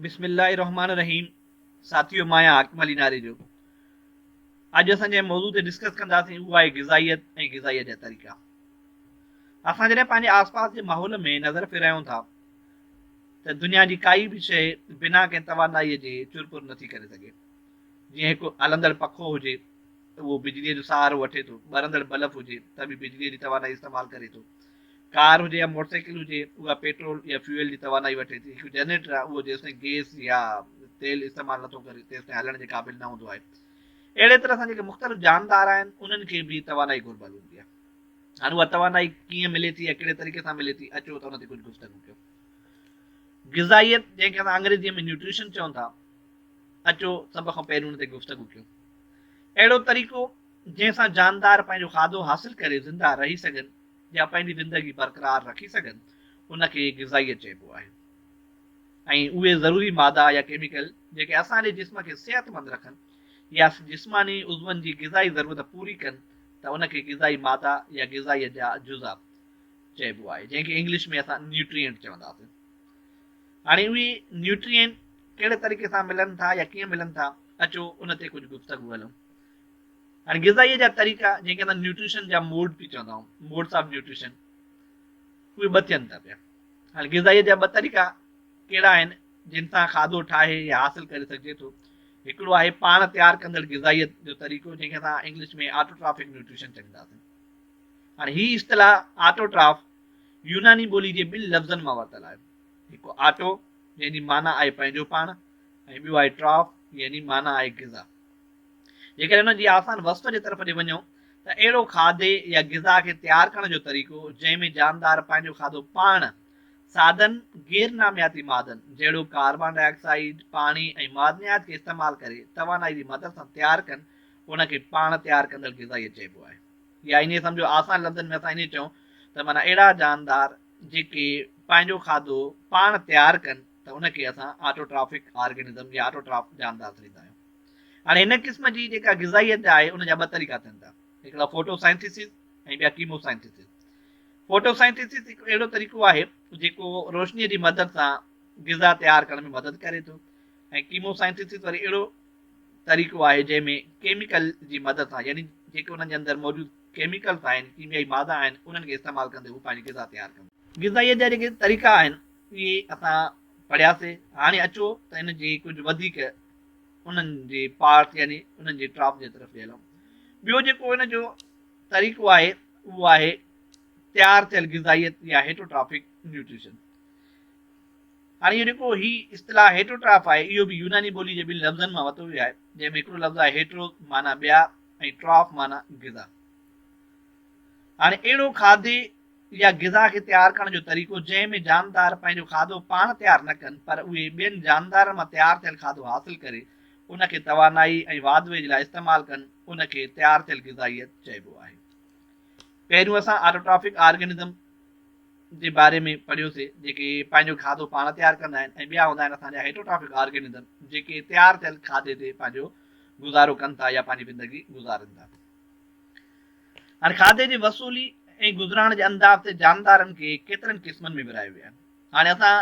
بسم الله الرحمٰن الرحيم ساٿيو مان آهيان حاڪم علي ناريجو اڄ اسان جنهن موضوع تي ڊسڪس ڪنداسين اهو آهي غذائيت ۽ غذائيت جا طريقا. اسان جڏهن پنهنجي آس پاس جي ماحول ۾ نظر ڦيرايون ٿا ته دنيا جي ڪائي به شيء بنا ڪنهن توانائي جي چرپر نٿي ڪري سگهي. جيئن هڪ هلندڙ پکو هجي ته اهو بجليء جو سهارو وٺي ٿو، ٻرندڙ بلف هجي ته به بجليء جي توانائي استعمال ڪري ٿو. ڪار هجي يا موٽر سائيڪل هجي اها پيٽرول يا فيول جي توانائي وٺي ٿي. هڪ جنريٽر آهي اهو جيستائين گئس يا تيل استعمال نٿو ڪري تيستائين هلڻ جي قابل نه هوندو آهي. اهڙي طرح سان جيڪي مختلف جاندار آهن انهن کي به توانائي گهربل هوندي آهي. هاڻي اها توانائي ڪيئن ملي ٿي يا ڪهڙي طريقي سان ملي ٿي اچو ته ان تي ڪجهه گفتگو ڪيون. غذائيت جنهن کي اسان انگريزيء ۾ نيوٽريشن چئون ٿا اچو سڀ کان پهريون ان تي گفتگو ڪيون. اهڙو طريقو جنهن سان جاندار پنهنجو کاڌو حاصل ڪري زنده رهي سگهن يا پنهنجي زندگي برقرار رکي سگهن ان کي غذائيت چئبو آهي ۽ اهي ضروري مادا يا ڪيميڪل جيڪي اسان جي جسم کي صحتمند رکن يا جسماني عضون جي غذائي ضرورت پوري ڪن ته ان کي غذائي مادا يا غذائيت جا جزا چئبو آهي جنهن کي انگلش ۾ اسان نيوٽرينٽ چونداسين. هاڻي اهي نيوٽرينٽ ڪهڙي طريقي سان ملن ٿا يا ڪيئن ملن ٿا اچو ان تي ڪجهه گفتگو هلون. هاڻي غذائيء جا طريقا جنهن کي اسان نيوٽريشن جا موڊ به چوندا آهيون، موڊس آف نيوٽريشن، اهي ٻه ٿين ٿا پيا. هاڻي غذائيء جا ٻه طريقا ڪهڙا آهن جن سان کاڌو ٺاهي يا حاصل ڪري سگهجي ٿو. هڪڙو آهي پاڻ تيار ڪندڙ غذائيت جو طريقو جنهن کي اسان انگلش ۾ آٽوٽرافڪ نيوٽريشن چونداسين. هاڻي هي اصطلاح آٽوٽراف يوناني ٻولي جي ٻن لفظن مان ورتل آهي. هڪ آٽو جنهن جي معنيٰ آهي پنهنجو پاڻ ۽ ٻيو آهي ٽراف يعني معنيٰ آهي غذا. جيڪڏهن ان جي آسان وصف جي طرف ڏي وڃون ته اهڙو کاڌي يا غذا کي تيار ڪرڻ جو طريقو جنهن ۾ جاندار پنهنجو کاڌو پاڻ سادن غير نامياتي مادن جهڙوڪ ڪاربان ڊاء آڪسائيڊ، پاڻي ۽ معدنيات کي استعمال ڪري توانائي جي مدد سان تيار ڪن ان کي پاڻ تيار ڪندڙ غذائيت چئبو آهي. يا ائين سمجهو آسان لفظن ۾ اسان ائين چئون ته معنيٰ اهڙا جاندار جيڪي پنهنجو کاڌو پاڻ تيار ڪن ته ان کي اسان آٽوٽرافڪ آرگنزم يا آٽوٽراف جاندار سڏيندا آهيون. هاڻي هن قسم جي جيڪا غذائيت آهي ان جا ٻه طريقا ٿين ٿا، هڪڙا فوٽو سائنٿيسز ۽ ٻيا ڪيمو سائنٿيسز. فوٽو سائنٿيسز هڪ اهڙو طريقو آهي جيڪو روشنيء جي مدد سان غذا تيار ڪرڻ ۾ مدد ڪري ٿو ۽ ڪيمو سائنٿيسز وري اهڙو طريقو آهي جنهن ۾ ڪيميڪل جي مدد سان يعني جيڪي انهن جي اندر موجود ڪيميڪلز آهن، ڪيميائي مادا آهن، انهن کي استعمال ڪندي هو پنهنجي غذا تيار ڪن. غذائيت جا جيڪي طريقا آهن اهي اسان پڙهياسي، هاڻي اچو ته ان جي ڪجهه وڌيڪ انهن جي پارٽس يعني انهن جي ٽراپ جي طرف ڏي هلون. ٻيو جيڪو ان جو طريقو آهي اهو آهي تيار ٿيل غذائيت يا هيٽوٽرافڪ نيوٽريشن. هاڻي اهو جيڪو هي اصطلاح هيٽروٽراف آهي، اهو به يوناني ٻولي جي ٻن لفظن مان ورتو ويو آهي، جنهن ۾ هڪڙو لفظ آهي هيٽروز معنيٰ ٻيا ۽ ٽراف معنيٰ غذا. هاڻي اهڙو کاڌي يا غذا کي تيار ڪرڻ جو طريقو جنهن ۾ جاندار پنهنجو کاڌو پاڻ تيار نه ڪن پر اهي ٻين جاندارن مان تيار ٿيل کاڌو حاصل ڪري ان کي توانائي ۽ واڌ ويجهه لاء استعمال ڪن ان کي تيار ٿيل غذائيت چئبو آهي. پهريون اسان آٽوٽرافڪ آرگنزم جي باري ۾ پڙهيوسي جيڪي پنهنجو کاڌو پاڻ تيار ڪندا آهن ۽ ٻيا هوندا آهن اسان جا هيٽروٽرافڪ آرگنزم جيڪي تيار ٿيل کاڌي تي پنهنجو گذارو ڪن ٿا يا پنهنجي زندگي گذارن ٿا. هاڻي کاڌي جي وصولي ۽ گذران جي انداز تي جاندارن کي ڪيترن قسمن ۾ ورهايو ويو آهي. هاڻي اسان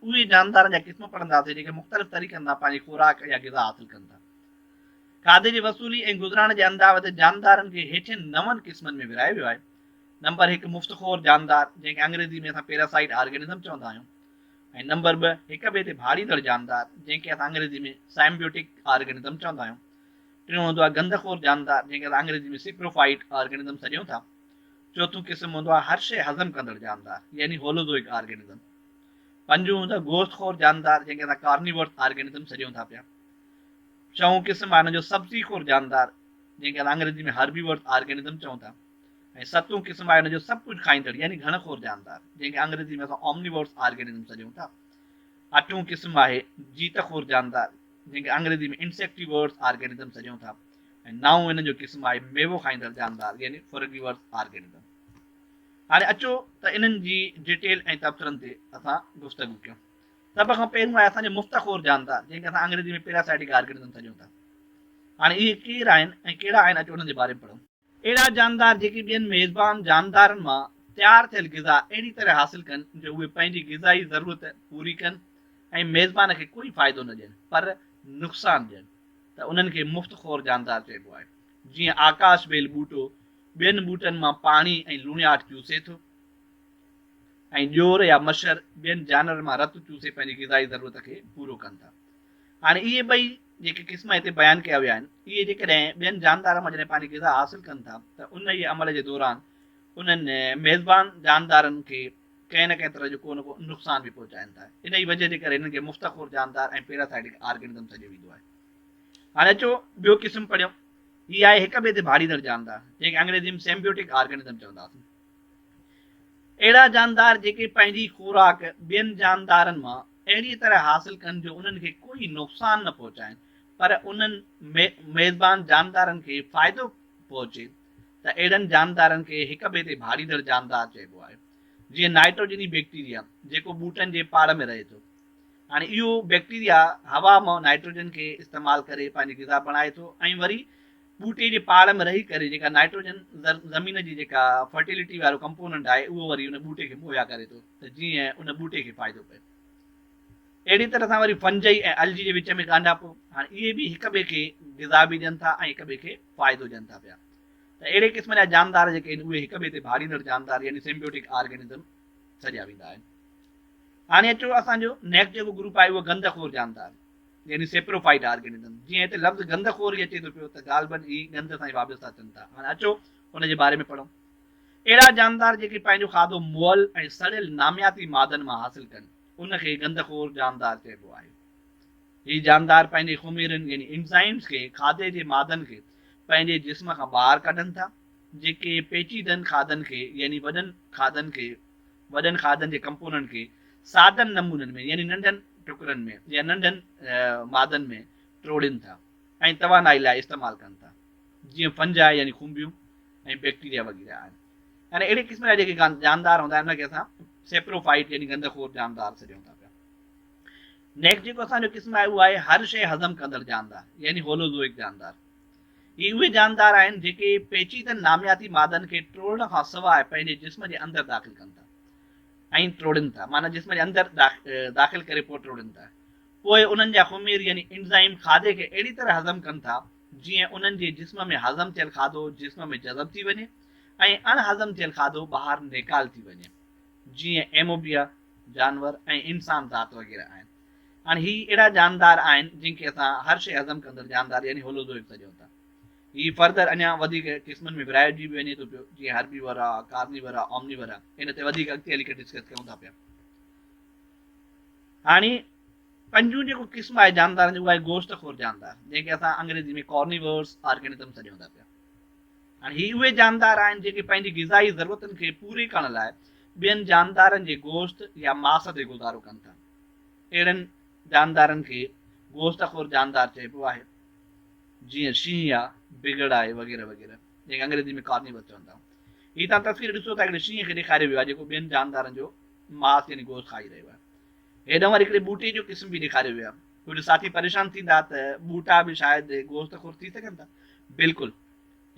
اهي جاندارن جا قسم پڙهنداسين جيڪي مختلف طريقن سان پنهنجي خوراڪ يا غذا حاصل ڪن ٿا. کاڌي جي وصولي ۽ گذران جي انداز تي جاندارن کي هيٺين نون قسمن ۾ ورهايو ويو آهي. نمبر هڪ مفت خور جاندار جنهن کي انگريزي ۾ اسان پيراسائيٽ آرگنزم چوندا آهيون ۽ نمبر ٻه هڪ ٻئي تي ڀاڙيندڙ جاندار جنهن کي اسان انگريزي ۾ سائمبيوٽڪ آرگنزم چوندا آهيون. ٽيون هوندو آهي گند خور جاندار جنهن کي اسان انگريزي ۾ سيپروفائيٽ آرگنزم سڏيون ٿا. چوٿون قسم هوندو آهي هر شيء هضم ڪندڙ جاندار يعني هولوزوئڪ آرگنزم. پنجون هوندو آهي گوشت خور جاندار جنهن کي اسان ڪارنيورس آرگنزم سڏيون ٿا پيا. ڇهون قسم آهي هن جو سبزي خور جاندار جنهن کي اسان انگريزي ۾ هربيورس آرگنزم چئون ٿا. ۽ ستون قسم آهي ان جو سڀ ڪجهه کائيندڙ يعني گهڻ خور جاندار، جنهن کي انگريزي ۾ اسان Omnivores Organism سڏيون ٿا. اٺون قسم آهي جيت خور جاندار، جنهن کي انگريزي ۾ Insectivorous Organism سڏيون ٿا ۽ نائون ان جو قسم آهي ميوو کائيندڙ جاندار يعني Frugivorous Organism. هاڻي اچو ته انهن جي ڊيٽيل ۽ تبصرن تي اسان گفتگو ڪيون. سڀ کان پهريون آهي اسان جو مفت خور جاندار، جنهن کي اسان انگريزي ۾ Parasitic Organism سڏيون ٿا. هاڻي اهي ڪير آهن ۽ ڪهڙا آهن اچو انهن جي باري ۾ پڙهون. اهڙا جاندار جيڪي ٻين ميزبان جاندارن مان تيار ٿيل غذا اهڙي طرح حاصل ڪن جو اهي پنهنجي غذائي ضرورت پوري ڪن ۽ ميزبان کي ڪوئي فائدو نه ڏين پر نقصان ڏين ته انهن کي مفت خور جاندار چئبو آهي. جيئن آڪاش بيل ٻوٽو ٻين ٻوٽن مان پاڻي ۽ لوڻياٺ چوسي ٿو ۽ ڄور يا مڇر ٻين جانورن مان رت چوسي پنهنجي غذائي ضرورت کي پورو ڪن ٿا. هاڻي اهي ٻئي جيڪي قسم هتي بيان ڪيا ويا آهن، اهي جيڪڏهن ٻين جاندارن مان جڏهن پنهنجي غذا حاصل ڪن ٿا ته انهيء عمل جي دوران انهن ميزبان جاندارن کي ڪنهن نه ڪنهن طرح جو ڪو نه ڪو نقصان به پهچائن ٿا. انهيء وجهه جي ڪري هنن کي مفتخور جاندار ۽ پيراسائٽڪ آرگنزم سڏيو ويندو آهي. هاڻي اچو ٻيو قسم پڙهيون. هي آهي هڪ ٻئي تي ڀاڙيندڙ جاندار، جنهن کي انگريزي ۾ سيمبيوٽڪ آرگنزم چونداسين. اهڙا جاندار جيڪي پنهنجي خوراڪ ٻين جاندارن مان اهڙيء طرح حاصل ڪن جو انهن کي ڪوئي نقصان نه پهچائن پر انهن ميزبان جاندارن کي فائدو پهچي ته اهڙن جاندارن کي هڪ ٻئي تي ڀاڙيندڙ جاندار چئبو آهي. جيئن نائٽروجني بيڪٽيريا جيڪو ٻوٽن جي پاڙ ۾ رهي ٿو. هاڻي اهو بيڪٽيريا هوا مان نائٽروجن کي استعمال ڪري پنهنجي غذا بڻائي ٿو ۽ وري ٻوٽي جي پاڙ ۾ رهي ڪري جيڪا نائٽروجن زمين جي جيڪا فرٽيلٽي وارو ڪمپوننٽ آهي اهو وري ان ٻوٽي کي مهيا ڪري ٿو ته جيئن ان ٻوٽي کي فائدو پئي. اهڙي طرح سان وري فنجئي ۽ الجي جي وچ ۾ ڳانڍاپو، هاڻي اهي به هڪ ٻئي کي غذا به ڏين ٿا ۽ هڪ ٻئي کي فائدو ڏين ٿا پيا ته اهڙي قسم جا جاندار جيڪي آهن اهي هڪ ٻئي تي ڀاڙيندڙ جاندار يعني سيمبيوٽڪ آرگنزم سڏيا ويندا آهن. هاڻي اچو اسان جو نيڪسٽ جيڪو گروپ آهي اهو گند خور جاندار يعني سيپروفائيٽ آرگنزم. جيئن هتي لفظ گند خور ئي اچي ٿو پيو ته غالباً هي گند سان ئي وابسته ٿين ٿا. هاڻي اچو ان جي باري ۾ پڙهون. اهڙا جاندار جيڪي پنهنجو کاڌو مئل ۽ سڙيل نامياتي مادن مان حاصل ڪن ان کي گند خور جاندار چئبو آهي. هي جاندار پنهنجي خميرن يعني انزائمز کي کاڌي جي مادن کي پنهنجي جسم کان ٻاهر ڪڍن ٿا جيڪي پيچيدن کاڌن کي يعني وڏن کاڌن کي وڏن کاڌن جي ڪمپوننٽ کي سادن نمونن ۾ يعني ننڍن ٽڪرن ۾ يا ننڍن مادن ۾ ٽوڙين ٿا ۽ توانائي لاء استعمال ڪن ٿا جيئن فنجائي يعني کنڀيون ۽ بيڪٽيريا وغيره آهن. يعني اهڙي قسم جا جيڪي جاندار هوندا آهن ان کي اسان سيپروفائيٽ يعني گندخور جاندار سڏيون ٿا پيا. نيڪسٽ جيڪو اسان جو قسم آهي اهو آهي هر شيء هضم ڪندڙ جاندار يعني هولوزوئڪ جاندار. هي اهي جاندار آهن جيڪي پيچيدن نامياتي مادن کي ٽوڙڻ کان سواء پنهنجي جسم جي اندر داخل ڪن ٿا ۽ ٽوڙين ٿا معنيٰ جسم جي اندر داخل ڪري پوء ٽوڙين ٿا. پوء انهن جا خمير يعني انزائم کاڌي کي اهڙي طرح هضم ڪن ٿا جيئن انهن جي جسم ۾ هضم ٿيل کاڌو جسم ۾ جذب ٿي وڃي ۽ اڻ هضم ٿيل کاڌو ٻاهر نيڪال ٿي وڃي جيئن ايموبيا جانور ۽ انسان ذات وغيره آهن. هاڻي هي اهڙا جاندار آهن جن کي اسان هر شيء هضم ڪندڙ جاندار يعني هولوزوئڪ سڏيون ٿا. هي فردر اڃا وڌيڪ قسمن ۾ ورهائجي به وڃي ٿو پيو جيئن هربيورا، ڪارنيورا، آمنيورا ان تي وڌيڪ اڳتي هلي ڪري ڊسڪس ڪيون ٿا پيا. هاڻي پنجون جيڪو قسم آهي جاندارن جو اهو آهي گوشت خور جاندار جنهن کي اسان انگريزي ۾ ڪارنيورس آرگنزم سڏيون ٿا پيا. هاڻي هي اهي جاندار آهن جيڪي پنهنجي غذائي ضرورتن کي پوري ڪرڻ لاء ٻين جاندارن جي گوشت يا ماس تي گذارو ڪن ٿا. اهڙن جاندارن کي گوشت خور جاندار چئبو آهي، جيئن شينهن يا بگهڙ آهي وغيره وغيره، جنهن کي انگريزي ۾ ڪارنيور چوندا آهن. هي توهان تصوير ڏسو ٿا هڪڙي شينهن کي ڏيکاريو ويو آهي جيڪو ٻين جاندارن جو ماس يعني گوشت کائي رهيو آهي. هيڏانهن وري هڪڙي ٻوٽي جو قسم به ڏيکاريو ويو آهي. ڪجهه ساٿي پريشان ٿيندا ته ٻوٽا به شايد گوشت خور ٿي سگهن ٿا. بلڪل.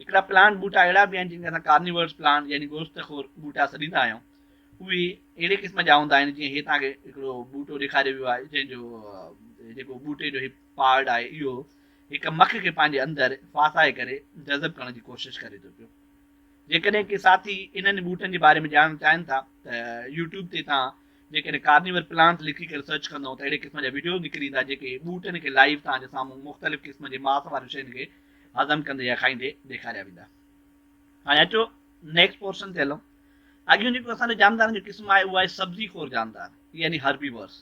هڪڙا پلانٽ ٻوٽا اهڙا به آهن جن کي اسان ڪارنيورس پلانٽ يعني گوشت خور ٻوٽا سڏيندا آهيون. اهي اهڙي قسم جا هوندا آهن جيئن هي توهان کي هڪڙو ٻوٽو ڏيکاريو ويو آهي جنهن جو جيڪو ٻوٽي جو هي پارٽ آهي اهو هڪ مک کي پنهنجي اندر ڦاسائي ڪري جذب ڪرڻ جي ڪوشش ڪري ٿو پيو. جيڪڏهن ڪي ساٿي انهن ٻوٽن جي باري ۾ ڄاڻڻ چاهين ٿا ته يوٽيوب تي توهان جيڪڏهن ڪارنيور پلانٽس لکي ڪري سرچ ڪندؤ ته اهڙي قسم جا وڊيوز نڪري ايندا جيڪي ٻوٽن کي لائيو توهان جي سامهون مختلف قسم جي ماس وارين شين کي هضم ڪندي يا کائيندي ڏيکاريا ويندا. هاڻي اچو نيڪسٽ پورشن تي هلون. اڳيون جيڪو اسان جو جاندارن جو قسم آهي اهو آهي سبزي خور جاندار يعني هربيورس.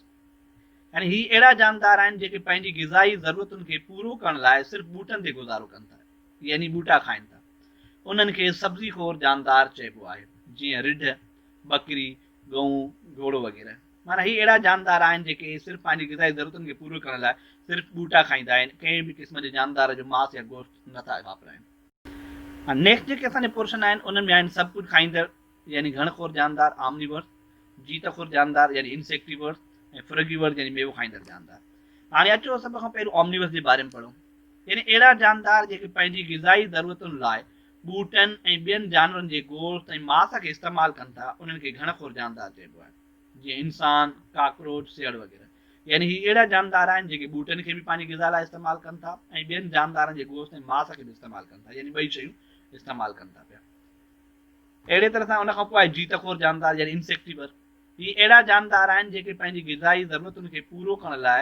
يعني هي اهڙا جاندار آهن جيڪي پنهنجي غذائي ضرورتن کي پورو ڪرڻ لاء صرف ٻوٽن تي گذارو ڪن ٿا يعني ٻوٽا کائن ٿا. انهن کي سبزي خور جاندار چئبو آهي جيئن رڍ، ٻڪري، ڳئون، گهوڙو وغيره. معنيٰ هي اهڙا جاندار آهن جيڪي صرف پنهنجي غذائي ضرورتن کي پورو ڪرڻ لاء صرف ٻوٽا کائيندا آهن، ڪنهن به قسم جي جاندار جو ماس يا گوشت نه ٿا واپرائين. نيڪسٽ جيڪي اسان جا پورشن آهن انهن ۾ آهن سڀ ڪجهه کائيندڙ يعني گهڻ خور جاندار، Omnivores، جيت خور جاندار يعني Insectivores ۽ Frugivores يعني ميوو کائيندڙ جاندار. هاڻي اچو سڀ کان پهريون Omnivores جي باري ۾ پڙهون. يعني اهڙا جاندار جيڪي پنهنجي غذائي ضرورتن لاء ٻوٽن ۽ ٻين جانورن جي گوشت ۽ ماس کي استعمال ڪن ٿا انهن کي گهڻ خور جاندار چئبو آهي. جيئن انسان، ڪاڪروچ، سيهڙ وغيره. يعني هي اهڙا جاندار آهن جيڪي ٻوٽن کي به پنهنجي غذا لاء استعمال ڪن ٿا ۽ ٻين جاندارن جي گوشت ۽ ماس کي به استعمال ڪن ٿا يعني ٻئي شيون استعمال ڪن ٿا پيا. اهڙي طرح سان ان کان پوء آهي جيت خور جاندار يعني انسيڪٽيور. هي اهڙا جاندار آهن جيڪي پنهنجي غذائي ضرورتن کي پورو ڪرڻ لاء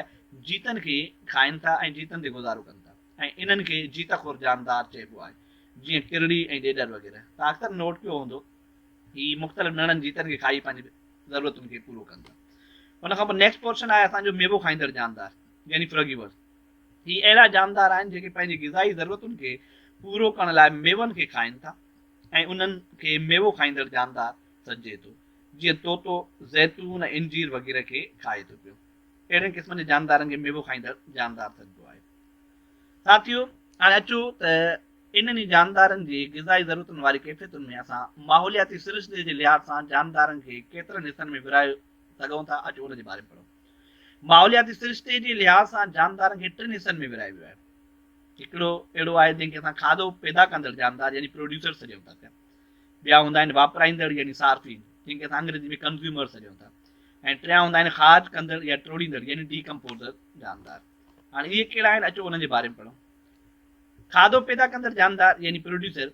جيتن کي کائن ٿا ۽ جيتن تي گذارو ڪن ٿا ۽ انهن کي جيت خور جاندار چئبو آهي جيئن ڪرڙي ۽ ڏيڏر وغيره. توهان اڪثر نوٽ ڪيو هوندو هي مختلف ننڍن جيتن کي کائي پنهنجي ضرورتن کي پورو ڪن ٿا. ان کان پوء نيڪسٽ پورشن آهي اسان جو ميوو کائيندڙ جاندار يعني فرگيورز. هي اهڙا جاندار آهن جيڪي پنهنجي غذائي ضرورتن کي پورو ڪرڻ لاء ميون کي کائن ٿا ۽ انهن کي ميوو کائيندڙ جاندار سڏجي ٿو جيئن طوطو زيتون ۽ انجير وغيره کي کائي ٿو پيو. اهڙن قسمن جي جاندارن کي ميوو کائيندڙ جاندار سڏبو آهي. ساٿيو هاڻي اچو ته انهن ئي جاندارن جي غذائي ضرورتن واري ڪيفيتن ۾ اسان ماحولياتي سرشتي جي لحاظ سان جاندارن کي ڪيترن حصن ۾ ورهائي سگهون ٿا، اچو ان جي باري ۾ پڙهون. ماحولياتي سرشتي جي لحاظ سان جاندارن کي ٽن حصن ۾ ورهايو ويو آهي. هڪڙو اهڙو آهي جنهن کي اسان کاڌو پيدا ڪندڙ جاندار يعني پروڊيوسر سڏيون ٿا پيا. ٻيا هوندا آهن واپرائيندڙ يعني صارفين جن کي اسان انگريزي ۾ ڪنزيومر سڏيون ٿا ۽ ٽيان هوندا آهن خارج ڪندڙ يا ٽوڙيندڙ يعني ڊي ڪمپوزر جاندار. هاڻي اهي ڪهڙا آهن اچو انهن جي باري ۾ پڙهون. کاڌو پيدا ڪندڙ جاندار يعني پروڊيوسر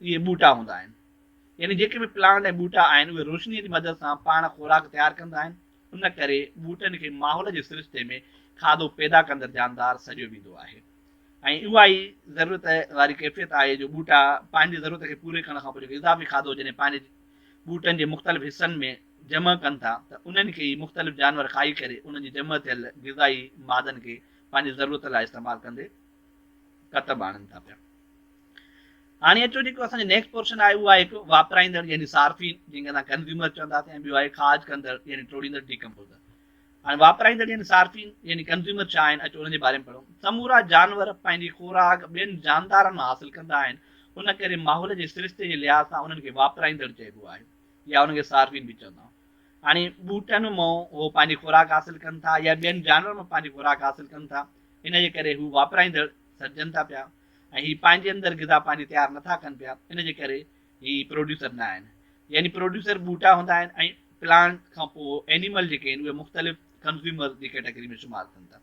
اهي ٻوٽا هوندا آهن يعني جيڪي به پلانٽ ۽ ٻوٽا آهن اهي روشني جي مدد سان پاڻ خوراڪ تيار ڪندا آهن ان ڪري ٻوٽن کي ماحول جي سرشتي ۾ کاڌو پيدا ڪندڙ جاندار سڏيو ويندو آهي ۽ اها ئي ضرورت واري ڪيفيت آهي جو ٻوٽا پنهنجي ضرورت کي پوري ڪرڻ کان پوء جيڪو اضافي کاڌو جڏهن پنهنجي ٻوٽن جي مختلف حصن ۾ جمع ڪن ٿا ته انهن کي ئي مختلف جانور کائي ڪري انهن جي جمع ٿيل غذائي مادن کي پنهنجي ضرورت لاء استعمال ڪندي ڪتب آڻن ٿا پيا. هاڻي اچو جيڪو اسان جو نيڪسٽ پورشن آهي اهو آهي هڪ واپرائيندڙ يعني صارفين جنهن کي اسان ڪنزيومر چونداسين ۽ ٻيو آهي خارج ڪندڙ يعني ٽوڙيندڙ ڊيڪمپوزر. هاڻي واپرائيندڙ يعني صارفين يعني ڪنزيومر ڇا آهن اچو انهن جي باري ۾ پڙهون. سمورا جانور پنهنجي خوراڪ ٻين جاندارن مان حاصل ڪندا آهن ان ڪري ماحول جي سرشتي جي لحاظ سان انهن کي واپرائيندڙ چئبو آهي يا انهن کي صارفين به چوندا آهيون. هاڻي ٻوٽن مان هو پنهنجي خوراڪ حاصل ڪن ٿا يا ٻين جانورن مان پنهنجي خوراڪ حاصل ڪن ٿا، ان جي ڪري هو واپرائيندڙ سڏجن ٿا پيا ۽ هي پنهنجي اندر غذا پنهنجي تيار نٿا ڪن پيا، ان جي ڪري هي پروڊيوسر نه آهن. يعني پروڊيوسر ٻوٽا هوندا آهن ۽ پلانٽ کان پوء اينيمل جيڪي آهن اهي مختلف ڪنزيومر جي ڪيٽيگري ۾ شمار ٿين ٿا.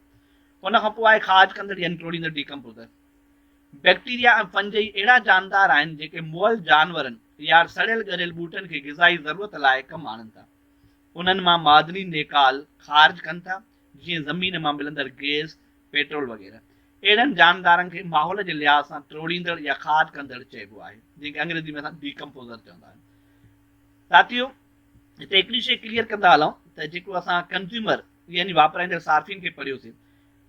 ان کان پوء آهي خارج ڪندڙ يعني ٽوڙيندڙ ڊيڪمپوزر. بيڪٽيريا ۽ فنجي اهڙا جاندار آهن جيڪي مئل جانورن يا سڙيل ڳريل ٻوٽن کي غذائي ضرورت لاء ڪم آڻن ٿا. انهن مان معدني نيڪال خارج ڪن ٿا، جيئن زمين مان ملندڙ گئس، پيٽرول وغيره. اهڙن جاندارن کي ماحول جي لحاظ سان ٽوڙيندڙ يا خارج ڪندڙ چئبو آهي، جنهن کي انگريزي ۾ اسان ڊيڪمپوزر چوندا آهيون. ساٿيو! هتي هڪڙي شيء ڪليئر ڪندا هلون ته جيڪو اسان ڪنزيومر يعني واپرائيندڙ صارفين کي پڙهيوسين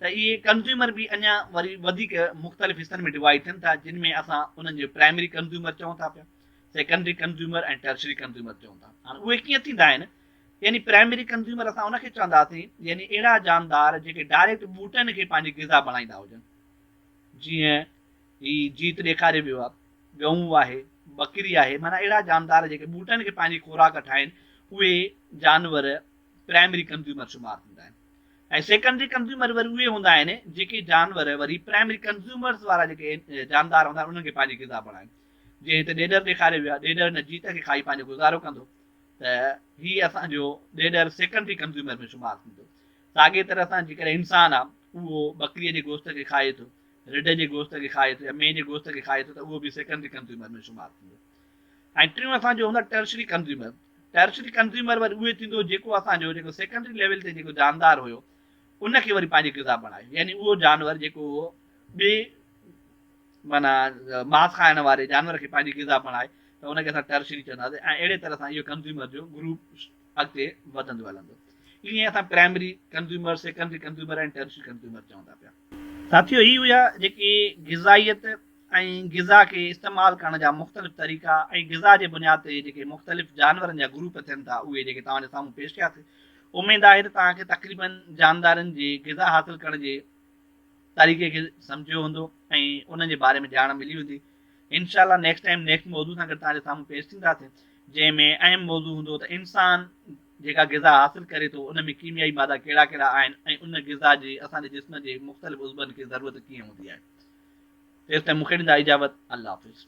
ته اهي ڪنزيومر به اڃا وري وڌيڪ مختلف حصن ۾ ڊوائيڊ ٿين ٿا جن ۾ اسان انهن جو پرائمري ڪنزيومر چئون ٿا پيا، سيڪنڊري ڪنزيومر ۽ ٽرشري ڪنزيومر چئون ٿا. هاڻي اهي ڪيئن ٿيندا آهن؟ يعني پرائمري ڪنزيومر اسان ان کي چونداسين يعني اهڙا جاندار جيڪي ڊائريڪٽ ٻوٽن کي پنهنجي غذا بڻائيندا هجن جيئن هي جيت ڏيکاريو ويو آهي، ڳئون آهي، ٻڪري آهي معنيٰ اهڙا جاندار جيڪي ٻوٽن کي پنهنجي خوراڪ ٺاهين اهي جانور پرائمري ڪنزيومر شمار ٿيندا آهن ۽ سيڪنڊري ڪنزيومر وري اهي هوندا آهن جيڪي جانور وري پرائمري ڪنزيومرز وارا جيڪي جاندار هوندا آهن انهن کي پنهنجي غذا بڻائين جيئن هتي ڏيڏر ڏيکاريو ويو آهي ڏيڏر هن جيت کي کائي پنهنجو گذارو ڪندو ته هي اسان جو ڏيڏر سيڪنڊري ڪنزيومر ۾ شمار ٿيندو ساڳي طرح سان جيڪڏهن انسان آهي اهو ٻڪري جي گوشت کي کائي ٿو رڍ جي گوشت کي کائي ٿو يا مينهن جي گوشت کي کائي ٿو ته اهو به سيڪنڊري ڪنزيومر ۾ شمار ٿيندو ۽ ٽيون اسان جو هوندو آهي ٽرشري ڪنزيومر. ٽرشري ڪنزيومر وري اهي ٿيندو جيڪو اسان جو جيڪو سيڪنڊري ليول تي جيڪو جاندار هيو ان کي وري پنهنجي غذا بڻائي يعني اهو جانور جيڪو ٻي معنيٰ ماس کائڻ واري جانور کي پنهنجي غذا بڻائي ته ان کي اسان ٽرشري چونداسين ۽ اهڙي طرح سان اهو ڪنزيومر جو گروپ اڳتي وڌندو هلندو. ائين اسان primary consumer, secondary consumer ۽ tertiary consumer چون ٿا پيا. ساٿيو هي هيا جيڪي غذائيت ۽ غذا کي استعمال ڪرڻ جا مختلف طريقا ۽ غذا جي بنياد تي جيڪي مختلف جانورن جا گروپ ٿين ٿا اهي جيڪي توهان جي سامهون پيش ڪياسين. اميد آهي ته توهان کي تقريبن جاندارن جي غذا حاصل ڪرڻ جي طريقي کي سمجهيو هوندو ۽ انهن جي باري ۾ ڄاڻ ملي هوندي. انشاء الله نيڪسٽ ٽائيم نيڪسٽ موضوع سان گڏ توهان جي سامهون پيش ٿينداسين جنهن ۾ اهم موضوع هوندو ته انسان جيڪا غذا حاصل ڪري ٿو ان ۾ ڪيميائي مادا ڪهڙا ڪهڙا آهن ۽ ان غذا جي اسان جي جسم جي مختلف عضون کي ضرورت ڪيئن هوندي آهي. تيستائين مون کي ڏيندا اجازت. الله حافظ.